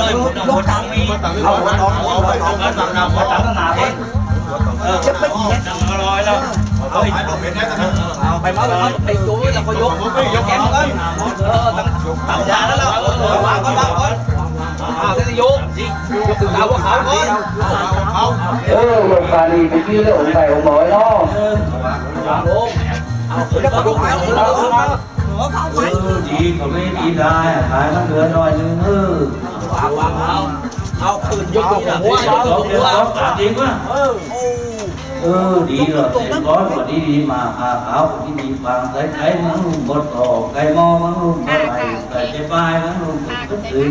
ເອົາຫົວຕອງ ເອົາຫົວຕອງ ເອົາຫົວຕອງ ເອົາໜ້າເພິ່ນ ເອີ ຈັກໄປອີກ ເອົາ ເອົາໄປມາ ໄປໂຕແລ້ວກໍຍົກ ຍົກແກມກ່ອນ ເອີ ຕັ້ງ ຕັ້ງທ່າແລ້ວ ເອີ ວາງກ່ອນ ວາງກ່ອນ ອ່າ ເດຍໂຍກ ຍົກຂຶ້ນຕາຫົວເຂົ່າກ່ອນ ເອີ ໂລການີ້ໄປຈື່ເລື່ອງໄປຂອງໝໍເນາະ ວາງລົງ ເອົາຂຶ້ນ ຍົກຂຶ້ນ ເອີ ດີກໍມີດີໄດ້ ຂາຍມັນເຫຼືອໜ້ອຍໜຶ່ງ ເອີ ວາງ ວາງ ເອົາ ເອົາຂຶ້ນ ຍົກ ຍົກຫົວ ຍົກຫົວ ເອີ ເອີ ດີເລີຍ ເປັນກ້ອນກໍດີ ດີມາກ ອາຂາວກໍດີ ດີປາງໃສໃສ ມັນລຸມບໍ່ຕໍ່ ໄກ່ໝໍມັນລຸມບໍ່ໄດ້ ໃສ່ໃຈປາຍມັນລຸມບໍ່ເຖິງ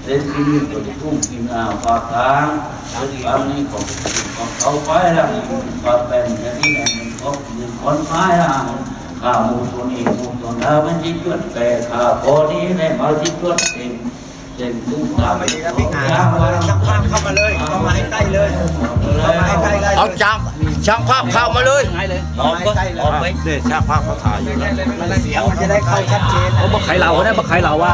ເປັນທີ່ນີ້ກໍໄດ້ກຸ້ມກິນອາປາກທາງ ເປັນປານນີ້ກໍເປັນຂອງເຂົາໄປລະ ປາກແປ້ນຈະນີ້ແຫຼະ ຂອງກິນຂອງຂາຍລະ ຂ້າໝູ່ຕົວນີ້ໝູ່ຕົວດາ ມັນຊິຈວດແປ ຂ້າພໍນີ້ແຫຼະ ເຮົາຊິຈວດເປັນ ເປັນຜູ້ພາໄປດີນະ ໄປຫາເຂົາມາເລີຍ ຊ່າງພາບເຂົ້າມາເລີຍ ເຂົ້າມາໃກ້ໆ ເອົາ ເອົາ ຊ່າງ ຊ່າງພາບເຂົ້າມາເລີຍ ອອກໄປ ອອກໄປ ເດ້ ຊ່າງພາບເຂົາຖ່າຍຢູ່ນະ ມັນສຽງມັນຈະໄດ້ເຂົ້າຊັດເຈນ ເອົາ ບໍ່ໄຂເລົ່ານະ ບໍ່ໄຂເລົ່າວ່າ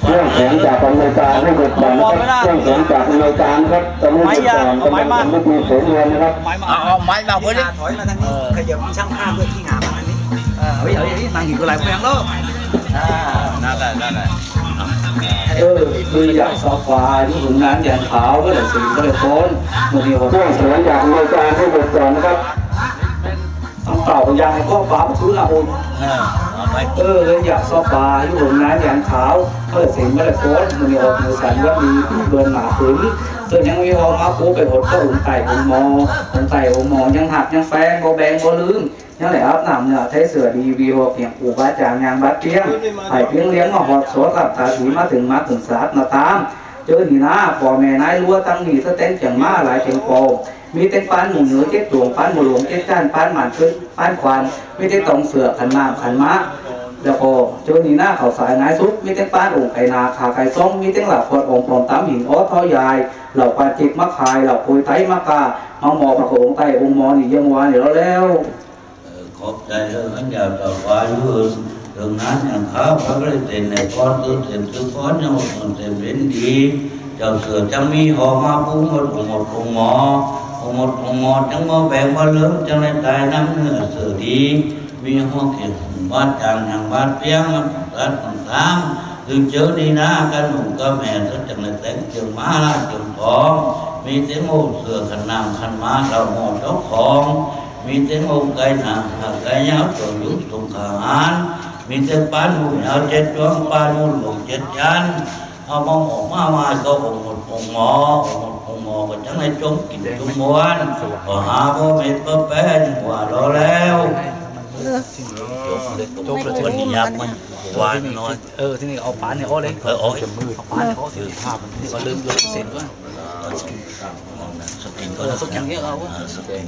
ເລື່ອງຂອງຈາກອຳນວຍການໃຫ້ເກີດຜົນ ເລື່ອງຂອງຈາກອຳນວຍການຄັບ ຕອນນີ້ເກີດຜົນ ກຳລັງທຳພິທີເສນເງິນນະຄັບ ເອົາ ເອົາໄມ້ມາເບິ່ງ ຖອຍມາທາງນີ້ ຂະຫຍັບຊ່າງພາບເພື່ອທີ່ຫາມາທາງນີ້ ເອີ ເອົາ ເອົາ ເອົາ ນັ່ງຢູ່ກັນຫຼາຍພວກຍັງເນາະ ອ່າ ນັ້ນແຫຼະ ນັ້ນແຫຼະ ເອີ ຄືຢາກຊອບຟ້າຢູ່ໂຮງງານຢາງຂາວ ບໍ່ໄດ້ສີບໍ່ໄດ້ຝົນ ມື້ນີ້ວ່າເລື່ອງຂອງຈາກອຳນວຍການໃຫ້ເກີດຜົນນະຄັບ ຄຳເປົ່າຢ່າງໃຫ້ກໍຟ້າປະຕູລະໂອນ ເອີ ເອີ ເລີຍຢາກຊອບຟ້າຢູ່ໂຮງງານຢາງຂາວ ເປີດເສນບໍ່ໄດ້ຝົນ ມື້ນີ້ອອກມືສັ່ນວັນດີເດືອນໜ້າຂຶ້ນ ເກີດຍັງມີອອກມາປູໄປຫົດກໍອົງໃຕ້ອົງໝໍ ອົງໃຕ້ອົງໝໍຍັງຮັກຍັງແພງ ບໍ່ແບ່ງບໍ່ລືມ ຍັງໄດ້ອາບນ້ຳເນື້ອໄຖເສື້ອດີວີຫົກ ຫຍັງປູບາຈາງຍ່າງບາດປຽງ ໃຫ້ພຽງລຽງມາຮອດໂສດ ລັບຕາສີມາເຖິງມາຂຶ້ນສາດໜ້າຕາມ ເຈີນີ້ນາ ພໍ່ແມ່ນາຍລັວ ຕັ້ງໜີ້ສະແຕງຈຽງມ້າ ຫຼາຍເປັນປອງ ມີແຕ່ງປານໝູເໜີເຈັດດວງ ປານໝູຫຼວງເຈັດຈານ ປານໝານເກີນ ປານຂວັນ ມີແຕ່ຕອງເສື້ອ ຂັນໝາກ ຂັນໝາ ແລ້ວກໍເຈີນີ້ນາ ເຂົ້າສາຍງາຍສຸກ ມີແຕ່ງປານອົງໄກ່ນາ ຂາໄກ່ຊອງ ມີແຕ່ງລາບຄອດອອງປອງຕຳຫີນ ອໍທໍຍາຍ ເຫຼົ້າປາຈິກມາຂາຍ ເຫຼົ້າໂກຍໄຕມາກາ ມາໝໍພະອົງໃຕ້ອົງໝໍນີ້ ຢ່າງວ່ານີ້ແລ້ວ. ເອີ ຂອບໃຈເດີ ຄັນຢາກເຈົ້າວ່າຢູ່ເຖິງນານຫຍັງຂາວ ຂ້ອຍບໍ່ໄດ້ເຕັ້ນໃຫ້ກ່ອນ ຕື່ນເຕັ້ນຕື່ນກ່ອນ ຍັງບໍ່ຕື່ນເຕັ້ນເປັນດີ ເຈົ້າເສື້ອຈັ່ງມີ ເອົາມາປຸງໝົດອົງໝົດອົງໝໍ ອົງໝົດອົງໝໍ ຈັ່ງບໍ່ແບກບໍ່ເລີງ ຈັ່ງໄດ້ຕາຍນຳເນື້ອເສື້ອດີ ມີຫົວເຂດຫຸ້ມບາດຈາງຫຍັງບາດປຽງ ມັນຕ້ອງຕັດຕ້ອງຕາມ ຄືເຈີນີ້ນາ ກັນໜຸ່ມກັບແມ່ ເຂົາຈັ່ງໄດ້ແຕ່ງເຈີມາລາເຈີມທອງ ມີແຕ່ໂອເສື້ອ ຂັນໜາມ ຂັນໝາ ເຫຼົ້າໝໍເຈົ້າຂອງ ມີແຕ່ອົງໄກ່ໜາ ໄກ່ຍາວ ເຈົ້າຢູ່ສົງຂາຫານ ມີແຕ່ປານໝູຍາວເຈັດດວງ ປານໝູຫຼວງເຈັດຈານ ເອົາມາອອກມາໄຫວ້ກໍອົງໝົດອົງໝໍ ອົງໝົດອົງໝໍກໍຈັ່ງໄດ້ຈົ່ມກິນຈົ່ມມ່ວນ ກໍຫາບໍ່ເມັດບໍ່ແປນວ່າລໍແລ້ວ ຈົບເລີຍ ຈົບເລີຍ ວັນນີ້ຍາກມັນຫວານນ້ອຍ ເອີ ທີນີ້ເອົາປານນີ້ອອກເລີຍ ເອີ ເອົາປານນີ້ອອກ ທີນີ້ກໍເລີ່ມເລີ່ມເສັ້ນກ່ອນ ສະກິນກ່ອນ ເອີ ສະກິນເອົາ ອ່າ ສະກິນ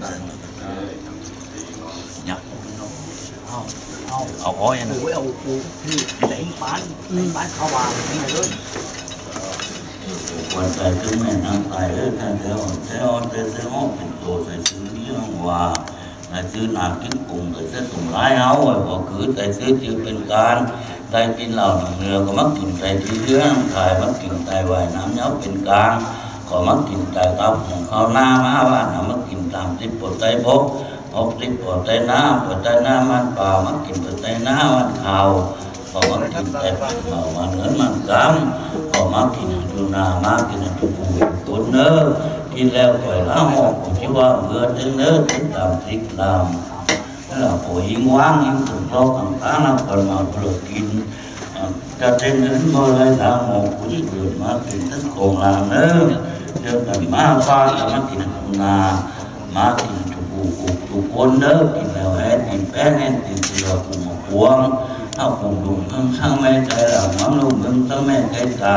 ຍັບ ເອົາ ເອົາ ເອົາ ເອົາ ໂອ້ຍ ເອົາ ໂອ້ຍ ເອົາ ໂອ້ຍ ນີ້ ໄອ້ປານ ໄອ້ປານຂາວຫວານນີ້ເລີຍ ຄວນໃສ່ເຖິງແມ່ນນາງຕາຍເອີຍ ແທ້ແທ້ ແທ້ ແທ້ ແທ້ ເປັນໂຕໃສ່ຊື່ນີ້ວ່າ ໃນຊື່ໜ້າກິນກຸງ ກໍຈະສົງຫຼາຍເຮົາ ກໍຄືໃສ່ຊື່ຈື່ເປັນການ ໄດ້ກິນເຫຼົ້ານ້ຳເໜືອ ກໍມາກິນໃສ່ຊື່ເຮືອນ ຂາຍມາກິນໃສ່ໄຫວ້ນ້ຳເຍົາເປັນກາງ ກໍມາກິນໃສ່ກັບຂອງເຂົ້າໜ້າມາບ້ານ ເອົາມາກິນຕາມສິບປົວໃຕ້ບົກ ຫົກສິບປົວໃຕ້ນ້ຳ ປົວໃຕ້ນ້ຳມັນປາ ມາກິນປົວໃຕ້ນ້ຳມັນເຂົ້າ ກໍມາກິນໃສ່ເຂົ້າມັນເງິນມັນກຳ ກໍມາກິນຢູ່ໜ້າ ມາກິນຢູ່ຜູ້ຄົນເນີ ກິນແລ້ວຂ້ອຍລາອອກ ຜູ້ທີ່ວ່າເມືອເຖິງເນີ ເຖິງຕາມສິກລາມ ລະໂອຍ ຫິງຫວ່າງ ຫິງສົມທອບຕ່າງໆ ລະເພິ່ນມາເພື່ອກິນ ຈະເປັນເງິນບໍ່ໄດ້ລາອອກ ຜູ້ທີ່ເກີດມາເປັນທັງຂອງລາເນີ ເດີນກັນມາຟ້າ ກະມາກິນນາ ມາກິນທຸກຜູ້ທຸກຄົນເດີ ກິນແລ້ວແຮງກິນແປ້ງແຮງກິນເສືອຜູ້ມາພວງ ເອົາຜູ້ລຸງເທິງຊ່າງແມ່ໃຈລາວ ມັນລຸງເທິງຊ່າງແມ່ໃຈຕາ